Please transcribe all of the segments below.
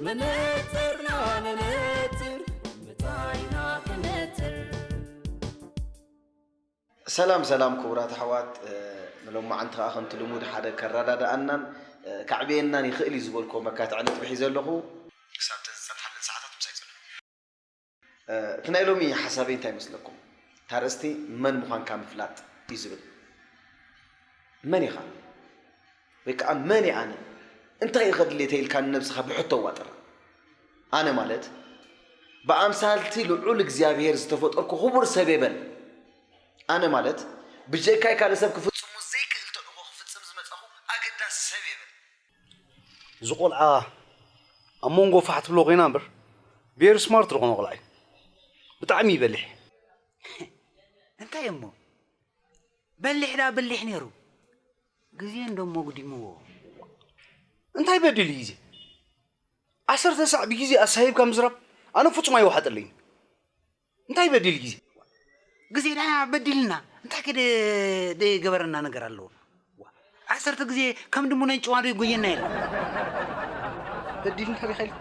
መነጽርና መነጽር፣ ምታይና ክነጽር። ሰላም ሰላም ክቡራት ኣሕዋት፣ ንሎማዓንቲ ከዓ ከምቲ ልሙድ ሓደ ከረዳድኣናን ከዕብየናን ይኽእል እዩ ዝበልክዎ መካትዒ ነጥቢ ሒዘ ኣለኹ። ክሳብ ተን ዝፀንሓለን ሰዓታት ምሳይ ፅንሑ። እቲ ናይ ሎሚ ሓሳበይ እንታይ ይመስለኩም? እታ ኣርእስቲ መን ምዃንካ ምፍላጥ እዩ ዝብል። መን ኢኻ? ወይ ከዓ መን እየ ኣነ? እንታይ እዩ ከድልየ ተይልካ ንነብስኻ ብሕቶ ዋጥራ። ኣነ ማለት ብኣምሳልቲ ልዑል እግዚኣብሔር ዝተፈጠርኩ ክቡር ሰብ እየ በል። ኣነ ማለት ብጀካይ ካልእ ሰብ ክፍጽሙ ዘይክእል ተልእኾ ክፍጽም ዝመጻኹ ኣገዳሲ ሰብ እየ በል። እዚ ቆልዓ ኣብ መንጎ ፋሕ ትብሎ ኮይና እምበር very smart ዝኾነ ቆልዓ እዩ። ብጣዕሚ እዩ በሊሕ። እንታይ እሞ በሊሕ ዳ በሊሕ ነይሩ፣ ግዜ እንዶ መጉዲምዎ። እንታይ በዲሉ ግዜ? ዓሰርተ ሳዕ ብግዜ ኣሳሂብካ ምዝራብ ኣነ ፍጹም ኣይወሓጠለይን። እንታይ በዲሉ ግዜ? ግዜ ዳ በዲልና እንታይ ከደ ደገበረና ነገር ኣለዎ? ዓሰርተ ግዜ ከም ድሙ ናይ ጭዋዶ ይጎየና የለ። በዲልና ዲኻ ኢልካ?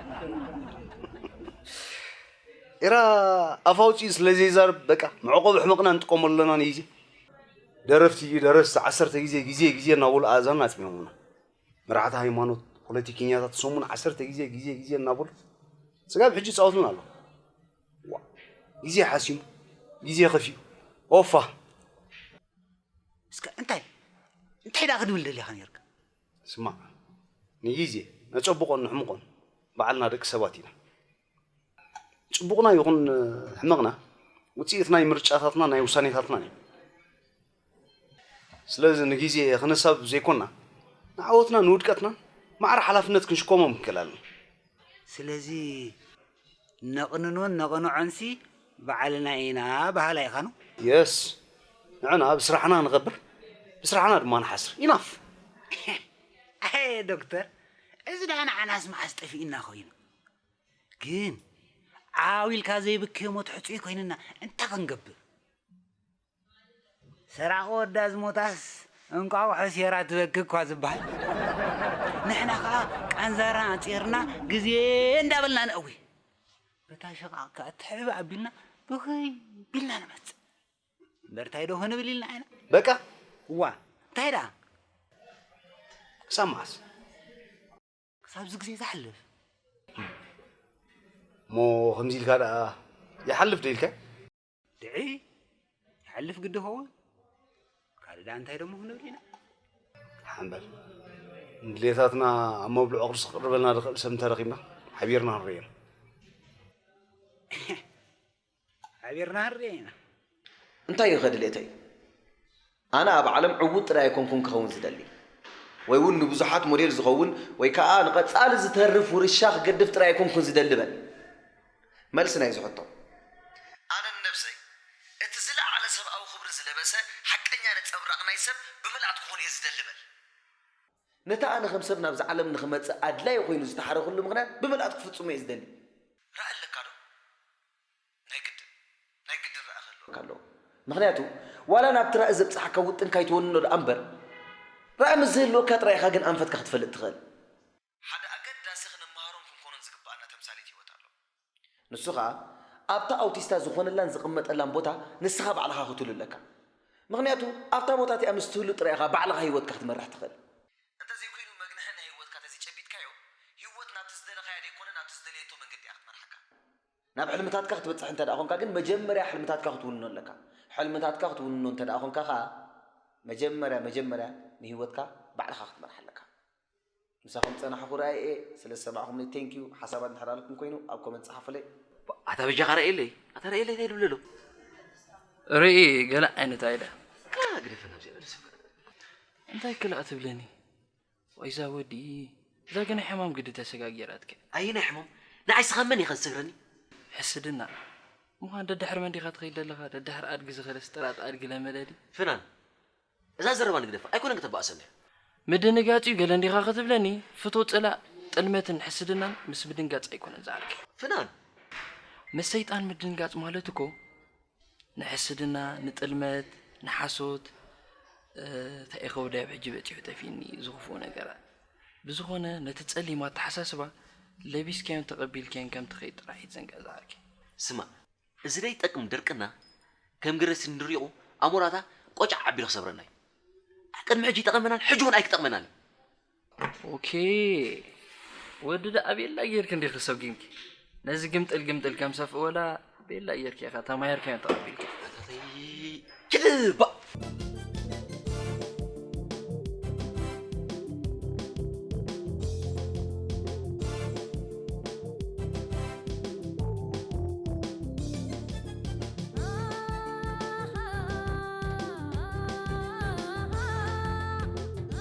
ኤራ ኣፍ ኣውፂኡ ስለ ዘይዛረብ በቃ መዕቆቢ ሕመቕና ንጥቀመሉ ኣለና ንግዜ። ደረፍቲ ደረስቲ ዓሰርተ ግዜ ግዜ ግዜ እናበሉ ኣእዛንና ኣፅሚሞምና። መራሕቲ ሃይማኖት፣ ፖለቲከኛታት ሰሙን ዓሰርተ ግዜ ግዜ ግዜ እናበሉ ስጋብ ሕጂ ይፃወቱን ኣለዉ። ዋ፣ ግዜ ሓሲሙ፣ ግዜ ከፊኡ። ኦፋ። እስከ እንታይ እንታይ ደኣ ክትብል ደሊኻ ነርካ? ስማዕ፣ ንግዜ ነፀብቖን ነሕምቖን ባዕልና ደቂ ሰባት ኢና። ፅቡቕና ይኹን ሕመቕና ውፅኢት ናይ ምርጫታትና ናይ ውሳኔታትናን እዩ። ስለዚ ንግዜ ክንሳብ ዘይኮንና ንዓወትና ንውድቀትናን ማዕረ ሓላፍነት ክንሽከሞም ክንክእል ኣለና። ስለዚ ነቕንኖን ነቕንዖንሲ ባዕልና ኢና በሃላይ ኢኻኑ። የስ ንዕና ብስራሕና ንኸብር ብስራሕና ድማ ንሓስር ኢናፍ። ኣየ ዶክተር፣ እዚ ደኣ ንዓናስ መዓስ ጠፊእና ኮይኑ። ግን ዓው ኢልካ ዘይብክዮ ሞት ሕጹይ ኮይንና እንታይ ክንገብር? ሰራቒ ወዳ ዝሞታስ እንቋቑሖ ሴራ ትበኪ እኳ ዝበሃል። ንሕና ኸዓ ቃንዛና ኣጺርና ግዜ እንዳበልና ነእዊ። በታ ሸቓቕ ከኣ ትሕብ ኣቢልና ብኽይ ቢልና ንመጽእ። እምበር እንታይ ዶ ክንብል ኢልና ኢና? በቃ። እዋ እንታይ ደኣ? ክሳብ መዓስ? ክሳብ እዚ ግዜ ዝሓልፍ። እሞ ከምዚ ኢልካ ደኣ ይሓልፍ ዶ ኢልካ? ድዒ ይሓልፍ ግዲ ኸውን። ካልእ ደኣ እንታይ ደሞ ክንብል ኢና? ሓምበል ንድሌታትና ኣብ መብልዖ ቅርሲ ክቕርበልና ዝኽእል ሰብ እንተረኺብና ሓቢርና ክንርእዮ ኢና። ሓቢርና ክንርእዮ ኢና። እንታይ እዩ ከድልየተይ? ኣነ ኣብ ዓለም ዕዉት ጥራይ ኣይኮንኩን ክኸውን ዝደሊ፣ ወይ እውን ንብዙሓት ሞዴል ዝኸውን ወይ ከዓ ንቐጻሊ ዝተርፍ ውርሻ ክገድፍ ጥራይ ኣይኮንኩን ዝደሊ በል። መልሲ ናይዚ ሕቶ፣ ኣነ ንነብሰይ እቲ ዝለዓለ ሰብኣዊ ክብሪ ዝለበሰ ሓቀኛ ነጸብራቕ ናይ ሰብ ብምልኣት ክኾን እየ ዝደሊ በል። ነቲ ኣነ ከም ሰብ ናብዚ ዓለም ንኽመጽእ ኣድላዪ ኮይኑ ዝተሓረኹሉ ምኽንያት ብምልኣት ክፍጽሞ እየ ዝደሊ። ራኢ ኣለካ ዶ? ናይ ግድን ናይ ግድን ራኢ ክህልወካ ኣለዎ። ምኽንያቱ ዋላ ናብቲ ራኢ ዘብጽሓካ ውጥንካ ኣይትወንኖ ደኣ እምበር ራኢ ምስ ዝህልወካ ጥራይ ኢኻ ግን ኣንፈትካ ክትፈልጥ ትኽእል። ሓደ ኣገዳሲ ክንመሃሮን ክንኮኖን ዝግብኣና ተምሳሌት ህይወት ኣሎ። ንሱ ኸኣ ኣብታ ኣውቲስታ ዝኾነላን ዝቕመጠላን ቦታ ንስኻ ባዕልኻ ክትህሉ ኣለካ። ምኽንያቱ ኣብታ ቦታ እቲኣ ምስ ትህሉ ጥራይ ኢኻ ባዕልኻ ህይወትካ ክትመርሕ ትኽእል። እንተዘይኮይኑ መግንሒ ናይ ህይወትካ ተዘይጨቢጥካዮ ህይወት ናብቲ ዝደለኻያ ዘይኮነ ናብቲ ዝደለየቶ መንገዲ እያ ክትመርሓካ። ናብ ሕልምታትካ ክትበጽሕ እንተ ደኣ ኾንካ ግን መጀመርያ ሕልምታትካ ክትውንኖ ኣለካ። ሕልምታትካ ክትውንኖ እንተ ደኣ ኾንካ ኸኣ መጀመርያ መጀመርያ ንህይወትካ ባዕልኻ ክትመርሓ ኣለካ። ምሳኹም ዝጸናሕኹ ራእየ እየ። ስለ ዝሰማዕኹምኒ thank you። ሓሳባት እንድሕር ኣለኩም ኮይኑ ኣብ comment ጸሓፉለይ። ኣታ በጃኻ ራእየለይ ኣታ ራእየለይ እንታይ ድብለሎ ርኢ ገለ ዓይነት ኣይዳ ግደፈና ብዘይ በለሰ እንታይ ክላእ ትብለኒ ዋይዛ ወዲ እዛ ገና ሕማም ግዲ ተሰጋጊራትከ ኣየናይ ሕማም ንዓይ ስኻ መን ኢኻ ዝሰግረኒ ሕስድና ምዃን ደድሕር መን ዲኻ ትኸይድ ዘለኻ ደድሕር ኣድጊ ዝኸደስ ጥራጥ ኣድጊ ለመደዲ ፍናን እዛ ዘረባ ንግደፋ ኣይኮነን ከተባእሰና እያ። ምድንጋጽ እዩ ገለ እንዲኻ ክትብለኒ ፍቶ ጽላእ ጥልመትን ሕስድናን ምስ ምድንጋጽ ኣይኮነን ዝዓርኪ። ፍናን ምስ ሰይጣን ምድንጋጽ ማለት እኮ ንሕስድና፣ ንጥልመት፣ ንሓሶት፣ እንታይ ኢኸ ወዳይ ኣብ ሕጂ በጺሑ ጠፊእኒ እዚ ክፉእ ነገራት። ብዝኾነ ነቲ ጸሊም ኣተሓሳስባ ለቢስካዮን ተቐቢልካዮን ከም ትኸይድ ጥራሕ እዩ ዘንቀዛዕርኪ። ስማ፣ እዚ ዘይጠቅም ድርቅና ከም ገረሲ እንድሪቑ ኣሞራታ ቆጫዕ ኣቢሉ ክሰብረና እዩ። ቅድሚ ሕጂ ይጠቐመናን ሕጂ እውን ኣይክጠቕመናን እዩ። ኦኬ፣ ወዲ ደኣ ቤላ ጌርክ እንዲኺ ሰጒምኪ። ነዚ ግምጥል ግምጥል ከም ሰፍእ ወላ ቤላ ጌርክ ኢኻ ተማሂርካዮን ተቐቢልካ። ኪድ ባእ።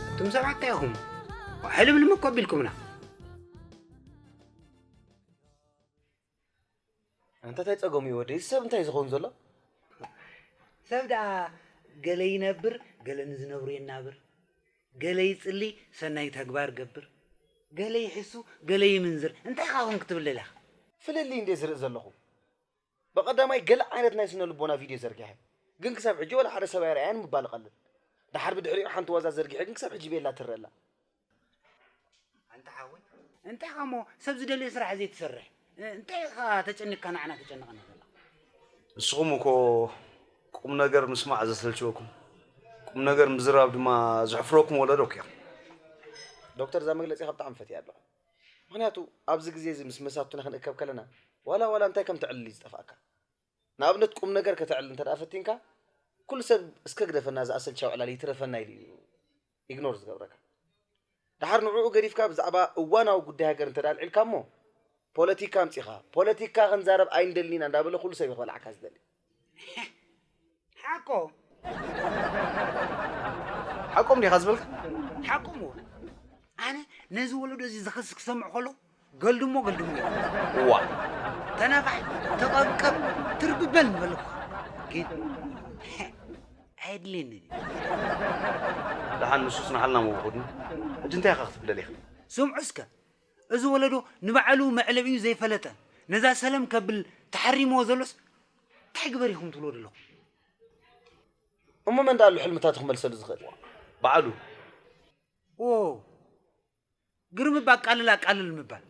እቶም ሰባት እንታይ ኢኹም? ሕልምልም እኮ ኣቢልኩምና። ኣንታ እንታይ ጸገሙ እዩ ወደይ? እዚ ሰብ እንታይ ዝኸውን ዘሎ? ሰብ ደኣ ገለ ይነብር፣ ገለ ንዝነብሩ የናብር። ገለ ይጽሊ፣ ሰናይ ተግባር ገብር። ገለ ይሕሱ፣ ገለ ይምንዝር። እንታይ ኢኻ ኹን ክትብል ደሊኻ? ፍልልይ እንዴ ዝርኢ ዘለኹ? ብቐዳማይ ገለ ዓይነት ናይ ስነ ልቦና ቪድዮ ዘርጊሐ። ግን ክሳብ ሕጂ ወላ ሓደ ሰብ ኣይረኣያን ምባል እቐልል። ደሓር ብድሕሪኡ ሓንቲ ዋዛ ዘርጊሐ ግን ክሳብ ሕጂ ቤላ ትረአ ኣላ። ኣንታ ሓወይ፣ እንታይ ኢኻ እሞ ሰብ ዝደልዮ ስራሕ ዘይትሰርሕ? እንታይ ኢኻ ተጨኒቕካ ንዓና ተጨንቐና ዘለኻ? ንስኹም እኮ ቁም ነገር ምስማዕ ዘሰልችወኩም፣ ቁም ነገር ምዝራብ ድማ ዘሕፍረኩም ወለዶ እኮ ኢኹም። ዶክተር፣ እዛ መግለጺኻ ብጣዕሚ ፈትያ ኣለኹ። ምኽንያቱ ኣብዚ ግዜ እዚ ምስ መሳቱና ክንእከብ ከለና ዋላ ዋላ እንታይ ከም ተዕልል እዩ ዝጠፍኣካ። ንኣብነት ቁም ነገር ከተዕልል እንተ ደኣ ፈቲንካ፣ ኩሉ ሰብ እስከ ግደፈና፣ እዚ ኣሰልቻዊ ዕላል ይትረፈና ኢሉ እዩ ኢግኖር ዝገብረካ። ደሓር ንዕኡ ገዲፍካ ብዛዕባ እዋናዊ ጉዳይ ሃገር እንተ ደኣ ኣልዒልካ እሞ፣ ፖለቲካ ኣምጺኻ፣ ፖለቲካ ክንዛረብ ኣይንደልን ኢና እንዳበለ ኩሉ ሰብ እዩ ክበልዓካ ዝደሊ። ሓቆ። ሓቆም ዲኻ ዝበልካ? ሓቆም እዎ። ኣነ ነዚ ወለዶ እዚ ዝኸስስ ክሰምዕ ከሎ ገልድሞ ገልድሞ እዩ። እዋ። ተናፋሕ፣ ተቐብቀብ፣ ትርብበል ምበልኩ። ግን ኣየድልየኒ እዩ። ደሓን ንሱስ ንዓልና መውኹድኒ። ሕጂ እንታይ ኢኻ ክትብል ደሊኻ? ስምዑ እስከ። እዚ ወለዶ ንባዕሉ መዕለቢኡ ዘይፈለጠ፣ ነዛ ሰለም ከብል ተሓሪምዎ ዘሎስ እንታይ ግበር ኢኹም ትብልዎ ዘለኹም? እሞ መን ደኣ ኣሎ ሕልምታቱ ክመልሰሉ ዝኽእል? በዓሉ። ዎ፣ ግርም እባ ኣቃልል ኣቃልል ምባል።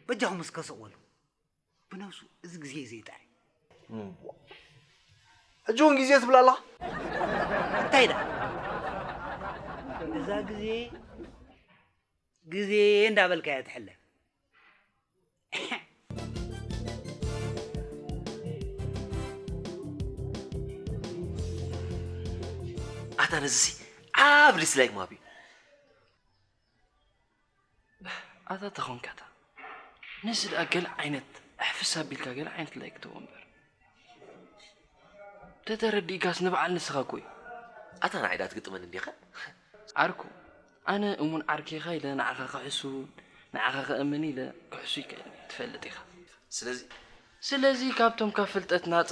በጃኹም እስከ ስቕ በሉ። ብነብሱ እዚ ግዜ እዩ ዘይጥዕም። እምቧ። ሕጂ እውን ግዜ ትብል ኣለኻ? እንታይ ደኣ? እዛ ግዜ፣ ግዜ እንዳበልካ እያ ትሕለፍ። ኣታ ነዚሲ ዓብ ዲስላይክ ምሃብ እዩ። ኣታ ተኾንካታ። ነዚ ደኣ ገለ ዓይነት ኣሕፍስ ኣቢልካ ገለ ዓይነት ላይክ ትህቦ እምበር። ተተረዲእካስ ንበዓል ንስኻ እኮ እዩ። ኣታ ንዓይ ደኣ ትግጥመኒ እንዲኻ? ዓርኩ፣ ኣነ እሙን ዓርከይኻ ኢለ ንዓኻ ክሕሱ፣ ንዓኻ ክእምን ኢለ ክሕሱ ይክእል እየ፣ ትፈልጥ ኢኻ። ስለዚ ስለዚ ካብቶም ካብ ፍልጠት ናጻ፣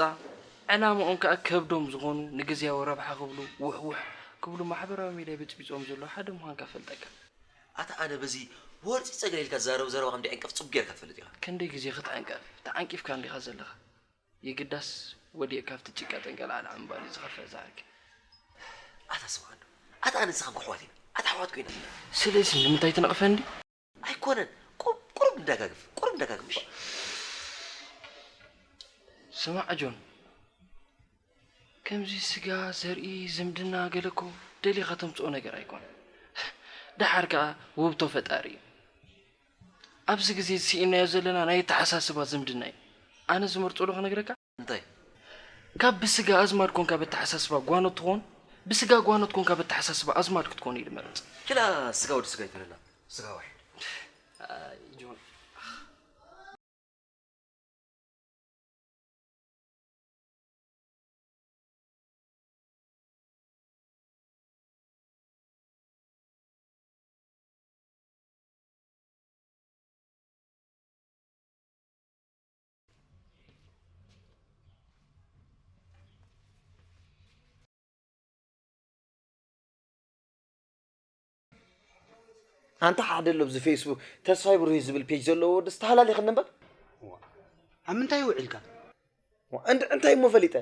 ዕላምኦም ከኣ ከብዶም ዝኾኑ፣ ንግዝያዊ ረብሓ ክብሉ ውሕውሕ ክብሉ ማሕበራዊ ሚድያ ብጽቢጾም ዘለዉ ሓደ ምዃንካ እፈልጠካ። ኣታ ኣነ በዚ ወርጺ ጸገለ ኢልካ ዝዛረቡ ዘረባ ከም ደይ ዕንቀፍ ጽቡቕ ጌርካ ትፈልጥ ኢኻ። ክንደይ ግዜ ክትዕንቀፍ? ተዓንቂፍካ እንዲኻ ዘለኻ። የግዳስ ወዲቕካ ኣብቲ ጭቃ ጠንቀልዓል ምባል እዩ ዝኸፍእ ዝዓርኪ። ኣታ ስምዓኒ። ኣታ ኣነ ንስኻን ከ ኣሕዋት ኢና። ኣታ ኣሕዋት ኮይና። ስለዚ ንምንታይ ትነቕፈኒ? ኣይኮነን። ቁ-፣ ቁሩብ ንደጋግፍ። ቁሩብ ንደጋግፍ። ስማዕ ጆን፣ ከምዚ ስጋ፣ ዘርኢ፣ ዝምድና ገለ እኮ ደሊኻ ተምጽኦ ነገር ኣይኮነን። ደሓር ከኣ ውህብቶ ፈጣሪ እዩ። ኣብዚ ግዜ እዚ ስኢንናዮ ዘለና ናይ ኣተሓሳስባ ዝምድና እዩ። ኣነ ዝመርጸሉ ክነግረካ? እንታይ? ካብ ብስጋ ኣዝማድ ኮንካ በተሓሳስባ ጓኖት ትኾን፣ ብስጋ ጓኖት ኮንካ በተሓሳስባ ኣዝማድ ክትኮን እዩ ዝመርጽ። ክላ ስጋ ወዲ ስጋ ይትረላ። ስጋ ዋሒድ። ኣይ፣ ጆን። ኣንታ ሓደ ኣሎ ኣብዚ ፌስቡክ ተስፋይ ብሩህ ዝብል ፔጅ ዘለዎ ወዲ ዝተሃላሊኽኒ እምበር። ዋ፣ ኣብ ምንታይ ውዒልካ? ዋ፣ እንድ-፣ እንታይ እሞ ፈሊጠ?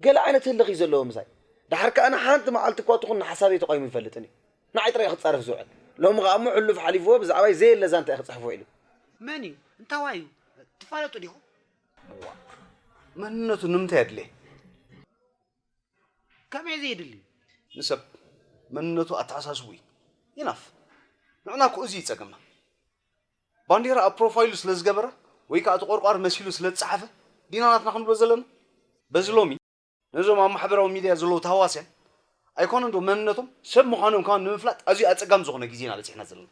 ገለ ዓይነት ህልኽ እዩ ዘለዎ ምሳይ። ደሓር ከኣ ንሓንቲ መዓልቲ እኳ ትኹን ንሓሳበይ ተቋይሙ ይፈልጥን እዩ። ንዓይ ጥራይ እዩ ክጻረፍ ዝውዕል። ሎሚ ከኣ እሞ ሕሉፍ ሓሊፍዎ ብዛዕባይ ዘየለ ዛንታ እዩ ክጽሕፎ ውዒሉ። መን እዩ? እንታዋይ እዩ? ትፋለጡ ዲኹም? መንነቱ ንምንታይ ኣድልየ? ከመይ ዘየድሊ? ንሰብ መንነቱ ኣተሓሳስቡ እዩ። ኢናፍ። ንዕና እኮ እዚ እዩ ጸገምና። ባንዴራ ኣብ ፕሮፋይሉ ስለ ዝገበረ ወይ ከዓ ተቆርቋሪ መሲሉ ስለ ዝጸሓፈ ዲና ናትና ክንብሎ ዘለና? በዚ ሎሚ ነዞም ኣብ ማሕበራዊ ሚድያ ዘለዉ ተሃዋስያን ኣይኮነን ዶ መንነቶም ሰብ ምዃኖም ከማን ንምፍላጥ ኣዝዩ ኣጸጋሚ ዝኾነ ግዜና በጺሕና ዘለና።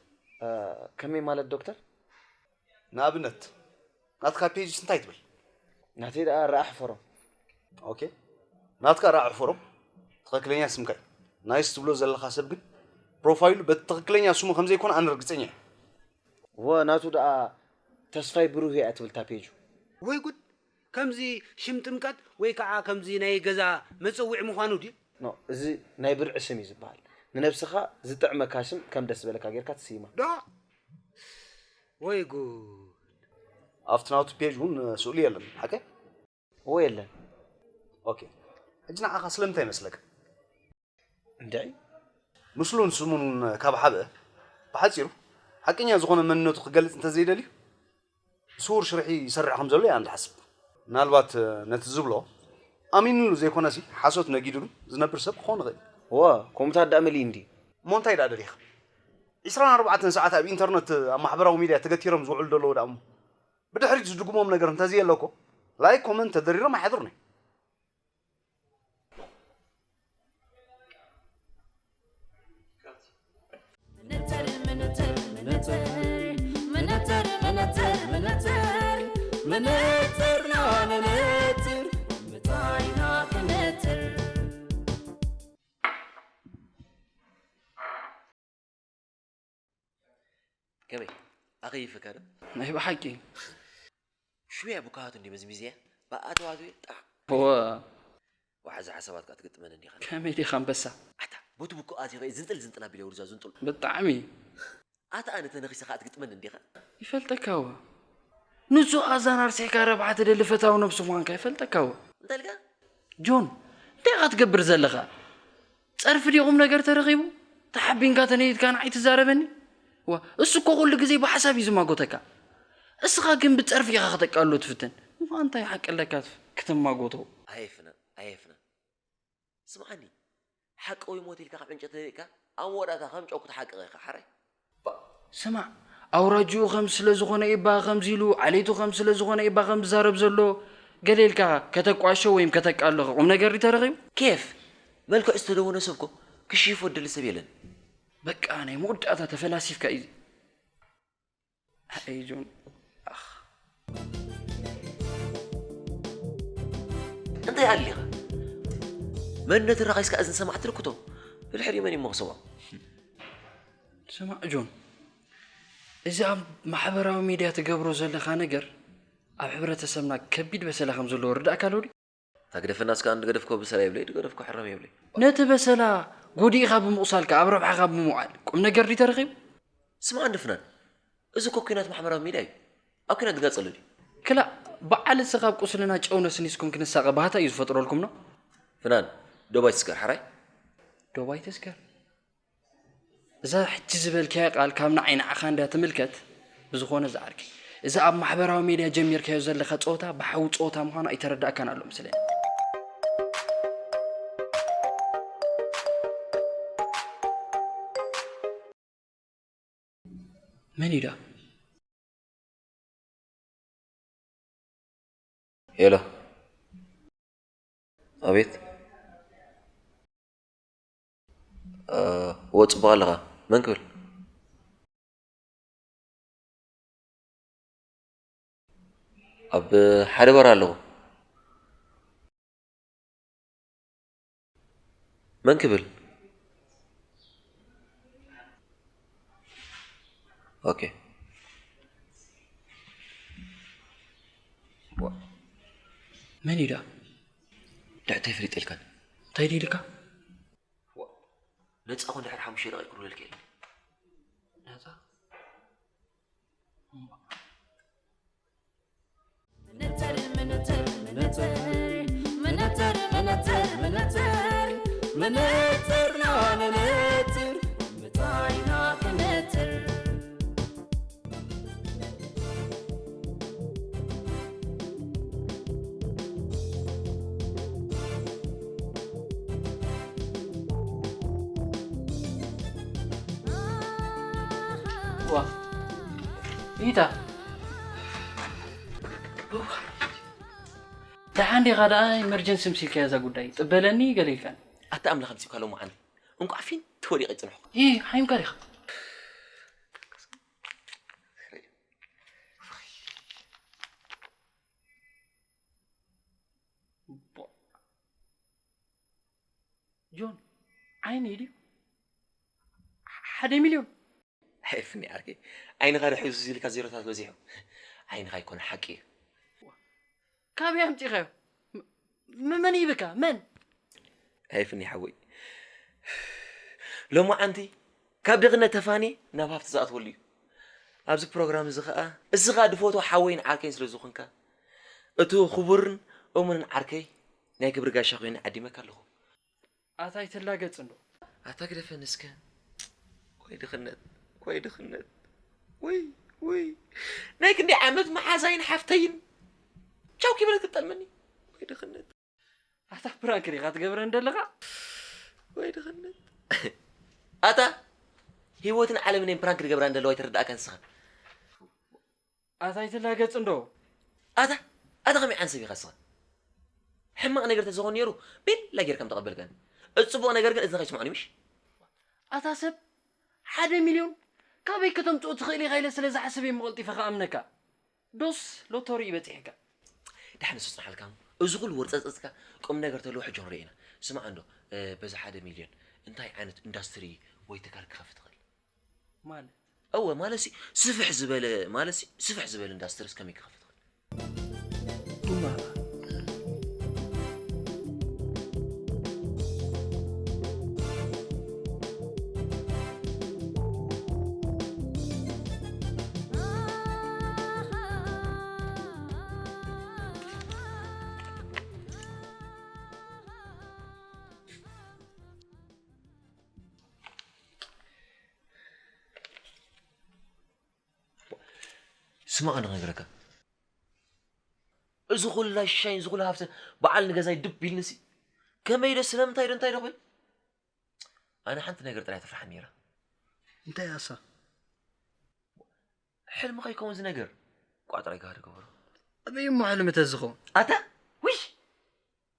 ከመይ ማለት ዶክተር? ንኣብነት ናትካ ፔጅስ እንታይ ትብል? ናተይ ደኣ ረኣ ሕፈሮም። ኦኬ፣ ናትካ ረኣ ሕፈሮም ትኽክለኛ ስምካ እዩ። ናይስ ትብሎ ዘለኻ ሰብ ግን ፕሮፋይሉ በቲ ትኽክለኛ ስሙ ከም ዘይኮነ ኣነ ርግጸኛ እየ። ወ ናቱ ደኣ ተስፋይ ብሩህ እያ ትብል እታ ፔጁ። ወይ ጉድ! ከምዚ ሽም ጥምቀት ወይ ከዓ ከምዚ ናይ ገዛ መጸውዒ ምዃኑ ድዩ? ኖ፣ እዚ ናይ ብርዒ ስም እዩ ዝበሃል። ንነብስኻ ዝጥዕመካ ሽም ከም ደስ ዝበለካ ጌርካ ትስይማ። ዶ? ወይ ጉድ! ኣብቲ ናቱ ፔጅ እውን ስእሉ የለን፣ ሓቀይ? እዎ የለን። ኦኬ። ሕጂ ንዓኻ ስለምንታይ ይመስለካ? እንድዒ? ምስሉን ስሙን ካብ ሓብአ፣ ብሓጺሩ ሓቀኛ ዝኾነ መንነቱ ክገልጽ እንተዘይደልዩ፣ ስዉር ሽርሒ ይሰርሕ ከም ዘሎ እየ ኣነ ዝሓስብ። ምናልባት ነቲ ዝብሎ ኣሚንሉ ዘይኮነሲ ሓሶት ነጊድሉ ዝነብር ሰብ ክኸውን ይኽእል። እወ፣ ከምኡታት ደኣ መሊኡ እንድዩ። እሞ እንታይ ደኣ ደሊኻ? ዒስራን ኣርባዕተን ሰዓት ኣብ ኢንተርነት ኣብ ማሕበራዊ ሚድያ ተገቲሮም ዝውዕሉ ዘለዉ ደኣ እሞ ብድሕሪት ዝድግሞም ነገር እንተዘየሎ እኮ ላይክ ኮመንት ተደሪሮም ኣይሓድሩን እዮም። መነተር መነተር መነተር መነተር መነተር መነተር መነተርና መነተር ምጻይና ክነተር ከመይ ኣኸይፍካ ዶ? ናይ ብሓቂ ሽውያ ብካሃቱ እንዲ መዝሚዝያ ብኣተዋቱ ጣዕ እወ ወሓዚ ሓሳባት ከኣ ትግጥመን እንዲኻ ከመይ ዲኻ ኣንበሳ ኣታ በቲ ብኩ ኣዚኸ ዝንጥል ዝንጥል ኣቢለ ውርዛ ዝንጥል ብጣዕሚ ኣታ ኣነ ተነኺሰ ከኣ ትግጥመን እንዲኻ ይፈልጠካ እወ ንጹህ ኣዛን ኣርሲሕካ ረብሓ ትደሊ ፈታዊ ነብሲ ምዃንካ ይፈልጠካ እወ እንታይ ኢልካ ጆን እንታይ ኢኻ ትገብር ዘለኻ ጸርፊ ድዩ ቁም ነገር ተረኺቡ ተሓቢንካ ተነይትካ ንዓይ ትዛረበኒ ዋ እሱ እኮ ኩሉ ግዜ ብሓሳብ እዩ ዝማጎተካ እስኻ ግን ብጸርፊ ኢኻ ክተቃልሎ ትፍትን እሞ እንታይ ሓቂ ኣለካ ክትማጎቶ ኣየፍና ኣየፍና ስምዓኒ ሓቂ ወይ ሞት ኢልካ ካብ ዕንጨት ተደቂካ ኣብ መወዳእታ ከም ጨው ክትሓቅቕ ኢኻ ሓራይ ስማዕ ኣውራጅኡ ከም ስለ ዝኾነ ኢባ ከምዚ ኢሉ ዓሌቱ ከም ስለ ዝኾነ ኢባ ከም ዝዛረብ ዘሎ ገለ ኢልካ ከተቋሾ ወይም ከተቃልሎ ቁም ነገር ድዩ ተረኺቡ ኬፍ መልክዕ ዝተደወነ ሰብ እኮ ክሽይፎ ድሊ ሰብ የለን በቃ ናይ መወዳእታ ተፈላሲፍካ እዩ ኣይ ጆን ኣኽ እንታይ ኣሊኻ መንነት ራኺስካ እዝን ሰማዕ ትልክቶ ብድሕሪ መን ይመኽሰዋ ስማዕ ጆን እዚ ኣብ ማሕበራዊ ሚድያ ትገብሮ ዘለኻ ነገር ኣብ ሕብረተሰብና ከቢድ በሰላ ከም ዘለዎ ርዳእካ ኣሎ ድዩ ታግደፈና እስካ እንድገደፍኮ ብሰላ የብለይ ድገደፍኮ ሕረም የብለይ ነቲ በሰላ ጎዲእኻ ብምቑሳልካ ኣብ ረብሓኻ ብምውዓል ቁም ነገር ድዩ ተረኺቡ ስማዕ እንድፍናን እዚ እኮ ኩናት ማሕበራዊ ሚድያ እዩ ኣብ ኩናት ድጋጸሉ ድዩ ክላእ በዓል እስኻ ኣብ ቁስልና ጨው ነስኒስኩም ክንሳቐ ባህታ እዩ ዝፈጥረልኩም ኖ ፍናን ዶባይ ትስከር ሓራይ ዶባይ ተስከር እዛ ሕጂ ዝበልካያ ቃል ካብ ንዓይ ንዓኻ እንድያ ትምልከት ብዝኾነ ዝዓርከይ እዚ ኣብ ማሕበራዊ ሜድያ ጀሚርካዮ ዘለኻ ጸወታ ብሓዊ ጸወታ ምዃኑ ኣይተረዳእካን ኣሎ መስለኒ መን እዩ ደኣ ሄሎ ኣቤት እወ ጽቡቕ ኣለኻ መን ክብል ኣብ ሓደ በር ኣለኹ መን ክብል ኦኬ መን እዩ ደኣ ድሕተይ ፍሊጥ ኢልካን እንታይ ድዩ ኢልካ ነፃ ኮን ድሕር ሓሙሽተ ደቂቅ ክብለልካ ኢለ ነፃ መነተር መነተር መነተር መነተርና መነትር ምታይና ክነትር ዋ ኢታ ደሓን ዲኻ? ደኣ ኢመርጀንሲ ምሲልካያ እዛ ጉዳይ ጥበለኒ ገለ ኢልካኒ። ኣታ ኣምላኽ ኣምጺእካ ሎማዓንቲ። እንቋዕ ፊን ተወዲቐ ይጽንሕኩ። ኢ ሓይምካ ዲኻ? ጆን ዓይኒ ድዩ? ሓደ ሚልዮን። ኣይፍኒ ዓርከይ፣ ዓይንኻ ዶ ሒዙ ኢልካ ዜሮታት በዚሑ? ዓይንኻ ኣይኮነ ሓቂ እዩ። ካበይ ኣምጺኻዮ? ም- መን ይብካ? መን? ኣይፍኒ ሓወይ፣ ሎማዓንቲ ካብ ድኽነት ተፋንየ ናብ ሃፍቲ ዝኣትወሉ እዩ። ኣብዚ ፕሮግራም እዚ ኸኣ እስኻ ድፈትዎ ሓወይን ዓርከይን ስለ ዝኾንካ፣ እቲ ክቡርን እሙንን ዓርከይ ናይ ክብሪ ጋሻ ኮይነ ዓዲመካ ኣለኹ። ኣታ ኣይትላገጽ እንዶ። ኣታ ግደፈኒ እስከ። ወይ ድኽነት፣ ወይ ድኽነት፣ ወይ፣ ወይ። ናይ ክንደይ ዓመት መሓዛይን ሓፍተይን ቻው ኪበለት ክትጠልመኒ። ወይ ድኽነት። ኣታ ፕራንክ ዲኻ ትገብረን ዘለኻ? ወይ ድኽነት። ኣታ ህይወትን ዓለምን እየን ፕራንክ ዝገብራ እንደለዋ ኣይተረድኣካን ንስኻ። ኣታ ኣይትላገጽ እንዶ። ኣታ፣ ኣታ ከመይ ዓንሰብ ኢኻ ንስኻ? ሕማቕ ነገር ተዝኾን ነይሩ ቤላ ጌርካ ምተቐበልካኒ። እቲ ጽቡቕ ነገር ግን እዝንኻ ይስምዖን እዩ ምሽ? ኣታ ሰብ ሓደ ሚልዮን ካበይ ከተምጽኦ ትኽእል ኢኻ ኢለ ስለ ዝሓስብ እየ ቀልጢፈ ክኣምነካ። ዶስ ሎቶሪ እዩ በጺሕካ? ደሓን ንሱ ጽንሓልካ እሞ። እዚ ኩሉ ወርጸጽጽካ ቁም ነገር ተልዎ ሕጂ ክንርኢ ኢና። ስማዕ እንዶ፣ እ፣ በዚ ሓደ ሚልዮን እንታይ ዓይነት ኢንዳስትሪ ወይ ትካል ክኸፍት ትኽእል? ማለት? እወ፣ ማለት ሲ፣ ስፍሕ ዝበለ፣ ማለት ሲ፣ ስፍሕ ዝበለ ኢንዳስትሪስ ከመይ ክኸፍት ትኽእል? እማ። ስማዕ፣ ንኽነግረካ፣ እዚ ኩሉ ሻይን፣ እዚ ኩሉ ሃፍቲ፣ በዓል ንገዛይ ድብ ኢልንሲ፣ ከመይ ዶ፣ ስለምንታይ ዶ፣ እንታይ ዶ ክብል? ኣነ ሓንቲ ነገር ጥራይ ተፍርሓኒ ነይራ። እንታይ እያ እሳ? ሕልሚ ከይከውን እዚ ነገር። ቋዕ ጥራይ ጋህዲ ግበሮ። ኣበይ እሞ ሕልሚ ተዝኸውን? ኣታ፣ ውይ!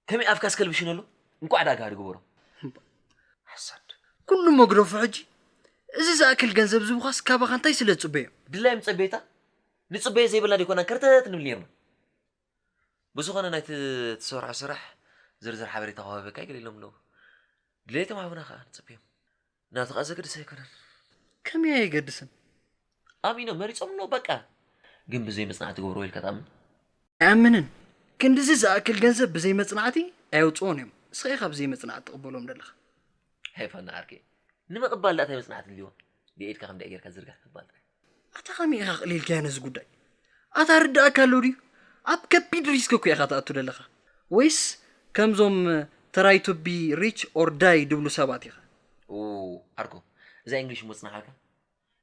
ከመይ ኣፍካ ስከልብሽን ኣሎ? እንቋዕ ደኣ ጋህዲ ግበሮ። ሓሳድ። ኩሉ መግደፉ ሕጂ። እዚ ዝኣክል ገንዘብ ዝቡኻስ ካባኻ እንታይ ስለ ዝጽበዮ? ድላዮም ጸበየታ? ንጽበዮ ዘይብልና ደይኮናን ከርተት ንብል ነይርና። ብዝኾነ ናይቲ ትሰርሖ ስራሕ ዝርዝር ሓበሬታ ክወሃበካ ይግል ኢሎም ኣለዉ። ድሌቶም ሃቡና ከኣ ንጽበዮም። ናቱ ከኣ ዘገድስ ኣይኮነን። ከመይ ኣየገድስን? ኣሚኖም መሪጾም ኣለዉ በቃ። ግን ብዘይ መጽናዕቲ ትገብርዎ ኢልካ ትኣምን? ኣይኣምንን። ክንድዚ ዝኣክል ገንዘብ ብዘይ መጽናዕቲ ኣየውጽኦን እዮም። ንስኻ ኢኻ ብዘይ መጽናዕቲ ትቕበሎም ዘለኻ። ሃይ ፋና ዓርከይ። ንምቕባል ደኣ እንታይ መጽናዕቲ ኣድልይዎ? ብኢድካ ከም ደኣ ጌርካ ዝርጋሕ ምቕባል ጥራይ። ኣታ ከመይ ኢኻ ኣቕሊልካዮ ነዚ ጉዳይ? ኣታ ርድኣካ ኣሎ ድዩ? ኣብ ከቢድ ሪስክ እኮ ኢኻ ትኣቱ ዘለኻ። ወይስ ከምዞም try to be rich or die ድብሉ ሰባት ኢኻ? ኡ፣ ዓርኮ፣ እዛ እንግሊሽ እሞ ጽናሓልካ?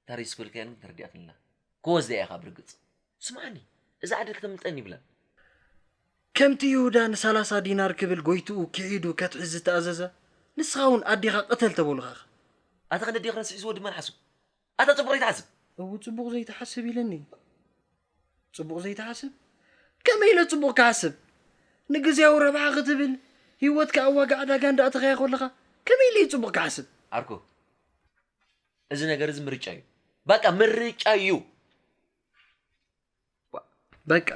እታ ሪስክ ዝበልካያ ግን ተረዲኣትኒ ኣላ። ክወስዳ እየ ከኣ ብርግጽ። ስምዓኒ፣ እዛ ዓዲ ክተምልጠኒ ይብላ። ከምቲ ይሁዳ ንሰላሳ ዲናር ክብል ጎይትኡ ክሒዱ ከትሕዝ ዝተኣዘዘ፣ ንስኻ እውን ኣዴኻ ቅተል ተበሉኻ ኢኻ። ኣታ ክንዲ ኣዴኻ ረስዒ ዝወዲ መን ሓስብ? ኣታ ጽቡቕ ዘይትሓስብ። እው ጽቡቕ ዘይትሓስብ ኢለኒ። ጽቡቕ ዘይትሓስብ? ከመይ ኢለ ጽቡቕ ክሓስብ? ንግዝያዊ ረብሓ ክትብል ህይወትካ ኣብ ዋጋ ዕዳጋ እንዳእተኻያ ከለኻ ከመይ ኢለ እዩ ጽቡቕ ክሓስብ? ዓርኮ፣ እዚ ነገር እዚ ምርጫ እዩ። በቃ ምርጫ እዩ። በቃ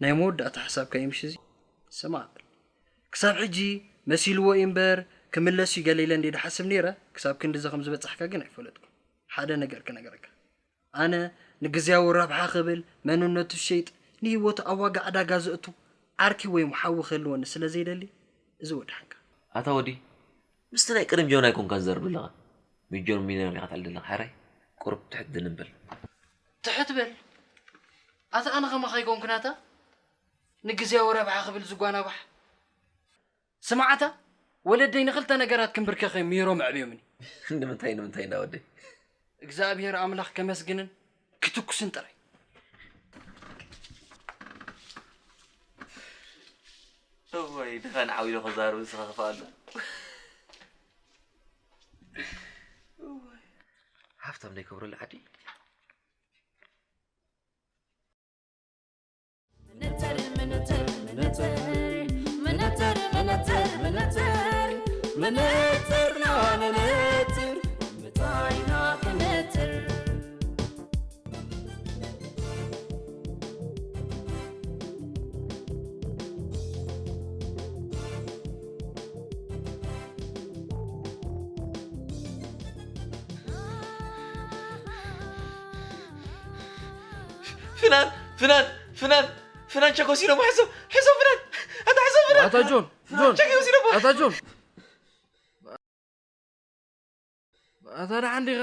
ናይ መወዳእታ ሓሳብካ እዩ ምሽ እዚ? ስማዕ በል። ክሳብ ሕጂ መሲልዎ እዩ እምበር ክምለስ እዩ ገለ ኢለ እንድየ ዝሓስብ ነይረ። ክሳብ ክንድዚ ከም ዝበጻሕካ ግን ኣይፈለጥኩን። ሓደ ነገር ክነግረካ። ኣነ ንግዝያዊ ረብሓ ክብል መንነቱ ዝሸይጥ ንህይወቱ ኣብ ዋጋ ዕዳጋ ዘእቱ ዓርኪ ወይ ሓዊ ክህልወኒ ስለ ዘይደሊ እዚ ወድሓንካ። ኣታ ወዲ፣ ምስቲ ናይ ቅድም ጆን ኣይኮንካን ዝዘርብ ዘለኻ። ሚጆን ሚልዮነር ኢኻ ትዕልል ዘለኻ። ሓራይ፣ ቁሩብ ትሕት ድንምብል። ትሕት በል። ኣታ ኣነ ከማኻ ኣይኮንኩን ኣታ ንግዝያዊ ረብሓ ክብል ዝጓናባሕ። ስምዓታ፣ ወለደይ ንኽልተ ነገራት ክምብርከኽ እዮም ምሂሮም ኣዕብዮምኒ። ንምንታይ፣ ንምንታይ እንዳ ወደይ? እግዚኣብሔር ኣምላኽ ከመስግንን ክትኩስን ጥራይ። እወይ፣ ድኻ ንዓው ኢሉ ክዛረብ ንስኻ ክፍኣ ኣሎ። እወይ። ሃብታም ዘይከብረሉ ዓዲ መነጽርና ነነጽር፣ ምጻኢና ክነጽር። ፍናን፣ ፍናን፣ ፍናን፣ ፍናን ቸኮሲኖ፣ ሕዞ፣ ሕዞ ፍናን፣ ኣታ ሕዞ ፍናን። ኣታ ጆን፣ ጆን፣ ቸኮሲኖ። ኣታ ጆን። ኣታ ደሓን ዲኻ?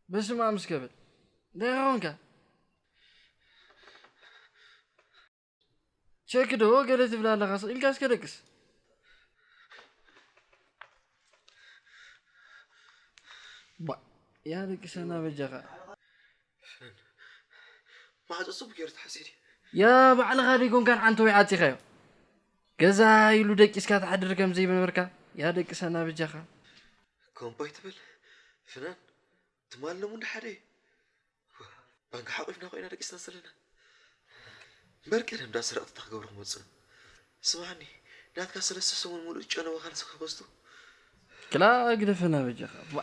በስመ ኣብ እስከ በል። እንታይ ኾንካ? ቸክ ዶ ገለ ትብል ኣለኻ? ስቕ ኢልካ እስከ ደቅስ። ባ፣ ያ ደቅሰና በጃኻ። ማዕጾ ጽቡቅ ገይሩ ተሓጺሩ። ያ ባዕልኻ ዲጎንካን ዓንተወይ ዓጺኻዮ። ገዛ ኢሉ ደቂስካ ትሓድር ከም ዘይነበርካ ያ ደቅሰና በጃኻ። ከምኡ ኣይትበል ፍናን፣ ትማሊ ሎሚ እንዳ ሓደ እዩ። ባንክ ሓቂፍና ኮይና ደቂስና ዘለና። እምበር ቀደም ዳ ሰረቕቲ እንታይ ክገብሩ ክመጹ? ስማዕኒ፣ ናትካ ሰለስተ ሰሙን ሙሉእ ጨነወ ካልሲ ክኸስቱ። ክላ ግደፈና በጃኻ። ዋ፣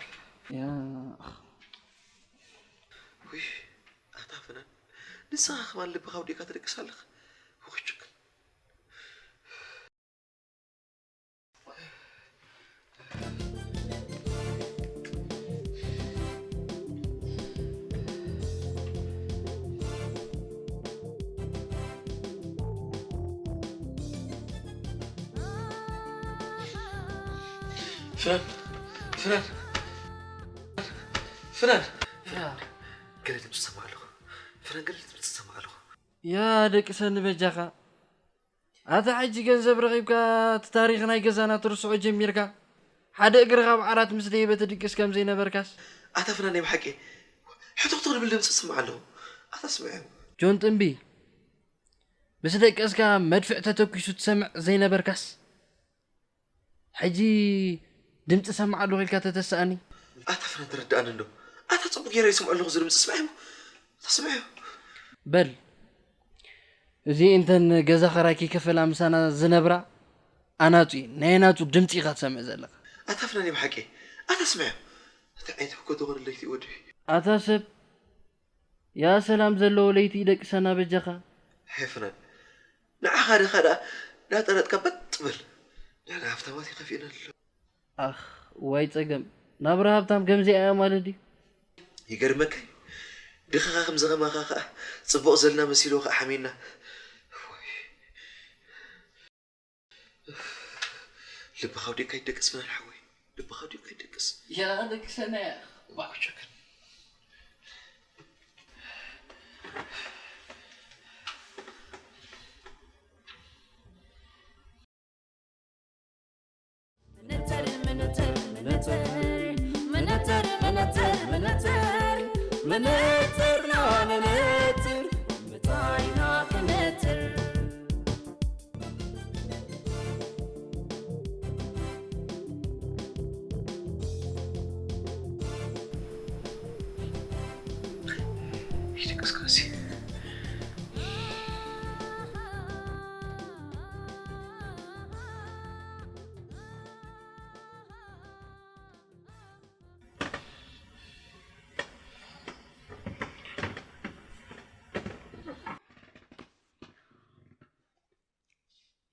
ያ፣ ውይ፣ ኣታ ፍናን፣ ንስኻ ከማን ልብኻ ኣውዲእካ ትደቅስ ኣለኻ። ውይ፣ ጭክን። ፍናን፣ ፍናን፣ ፍናን፣ ፍናን። ገለ ድምፂ ሰማዕ ኣለኹ። ፍናን፣ ገለ ድምፂ ሰማዕ ኣለኹ። ያ ደቂ ሰኒ በጃኻ። ኣታ ሕጂ ገንዘብ ረኺብካ እቲ ታሪኽ ናይ ገዛና ትርስዖ ጀሚርካ፣ ሓደ እግርኻ ኣብ ዓራት ምስ ደየበ ትድቅስ ከም ዘይነበርካስ። ኣታ ፍናን፣ ናይ ብሓቂ ሕቱኽቱኽ ዝብል ድምፂ ስምዕ ኣለኹ። ኣታ ስምዐ። ጆን ጥምቢ፣ ምስ ደቀስካ መድፍዕ ተተኲሱ ትሰምዕ ዘይነበርካስ፣ ሕጂ ድምፂ ሰምዕ ኣለኹ ኢልካ ተተስኣኒ። ኣታ ፍናን፣ ተረድኣኒ እንዶ። ኣታ ፅቡቅ ገይረ ይሰምዖ ኣለኹ፣ እዚ ድምፂ ስምዐ እሞ። ኣታ ስምዐ። በል፣ እዚ እንተን ገዛ ኸራይ ከይከፈላ ምሳና ዝነብራ ኣናጹ እዩ። ናይ ኣናጹ ድምጺ ኢኻ ትሰምዕ ዘለኻ። ኣታ ፍናን፣ ብሓቂ ኣታ ስምዐ። እንታይ ዓይነት ህኮት ዝኾነ ለይቲ እዩ ወዲ? ኣታ ሰብ፣ ያ ሰላም ዘለዎ ለይቲ ደቅሰና በጃኻ። ሄፍናን፣ ንዓኻ ድኻ ደኣ ናጠረጥካ በጥ በል። ንሕና ሃብታማት ይኸፍኤና ኣሎ። ኣኽ፣ ዋይ ጸገም። ናብራ ሃብታም ከምዚኣ እያ ማለት ድዩ? ይገርመካ እዩ። ድኻኻ ከምዚ ከማኻ ኸኣ ጽቡቕ ዘለና መሲልዎ ኸኣ ሓሚና። ዋይ። ልብኻ ኣውዲእካ ይደቅስ ፍናን ሓወይ። ልብኻ ኣውዲእካ ይደቅስ። ያ ደቅሰና እያ። ዋው፣ ጨክን። መነጽር፣ መነጽር፣ መነጽር፣ መነጽር፣ መነጽር፣ መነጽር፣ መነጽርና መነጽር፣ ምጻኢና ክነጽር። ይደቅስካሲ።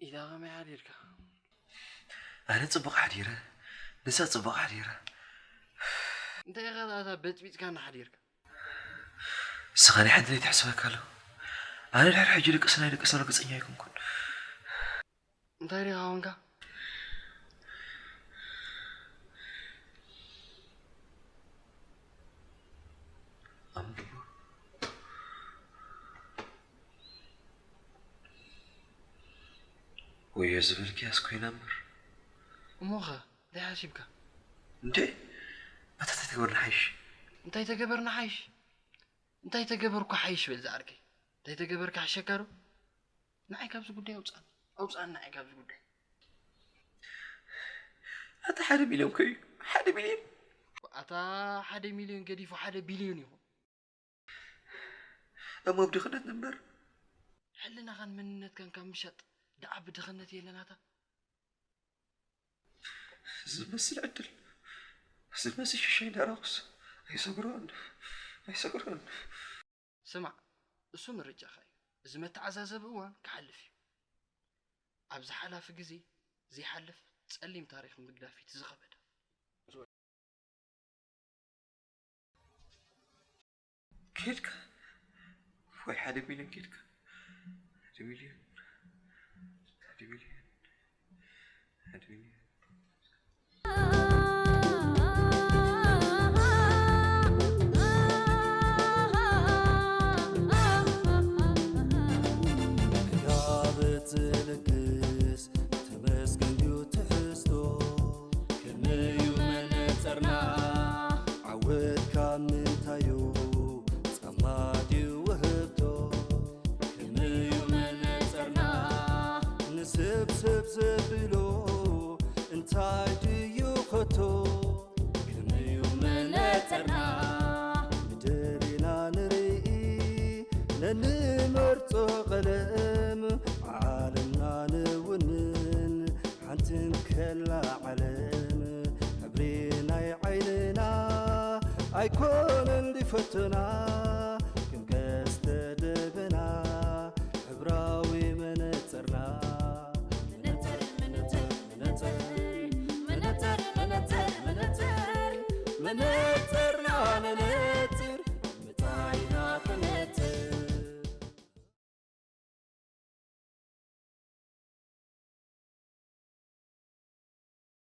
ኢዳ ከመይ ሓዲርካ? ኣነ ጽቡቕ ሓዲረ፣ ንሳ ጽቡቕ ሓዲራ። እንታይ ኢኻ ደኣ እታ በጽቢጽካና ሓዲርካ? ንስኻ ናይ ሓንቲ ለይቲ ይሕስበካ ኣሎ። ኣነ ድሕሪ ሕጂ ድቅስ ናይ ድቅስ ርግጸኛ ኣይኮንኩን። እንታይ ዲኻ ኮንካ? ኣንብቦ። ወዮ ዝብል ቅያስ ኮይና እምበር። እሞኸ እንታይ ሓሲብካ? እንዴ፣ ኣታ እንታይ ተገበርና ሓይሽ? እንታይ ተገበርና ሓይሽ? እንታይ ተገበርኩ ሓይሽ በል ዝዓርከይ። እንታይ ተገበርካ ሕሸካ ዶ? ንዓይ ካብዚ ጉዳይ ኣውፅኣኒ። ኣውፅኣኒ ንዓይ ካብዚ ጉዳይ። ኣታ ሓደ ሚልዮን ከ እዩ? ሓደ ሚልዮን? ኣታ ሓደ ሚልዮን ገዲፉ ሓደ ቢልዮን ይኹን። እሞ ኣብ ድኽነት ንንበር? ሕልናኻን መንነትካን ካብ ምሻጥ ደኣ ብድኽነት የለን ኣታ። ዝመስል ዕድል፣ ዝመስል ሽሻይ እንዳራኹስ ኣይሰግሮን፣ ኣይሰግሮን። ስማዕ፣ እሱ ምርጫኻ እዩ። እዚ መተዓዛዘቢ እዋን ክሓልፍ እዩ። ኣብዚ ሓላፊ ግዜ ዘይሓልፍ ጸሊም ታሪኽ ምግዳፍ እዩ እቲ ዝኸበደ። ኬድካ ወይ ሓደ ሚልዮን ኬድካ ሓደ ሚልዮን ሓደ ሚልዮን ሓደ ሚልዮን ክዳብት ዝልግስ ተመስገን ድዩ ትሕዝቶ ከመዩ መነጸርና ዓወት ካብ ምንታዩ ጻማ ድዩ ውህብቶ ከመዩ መነጸርና ንስብስብ ዘብሎ እንታይ ድዩ ኸቶ ከመዩ መነጸርና ንደሊና ንርኢ ነንመርጾ ቀለም ዓለምና ንውንን ሓንትን ከላ ዓለም ሕብሪ ናይ ዓይንና ኣይኮነን ድፈተና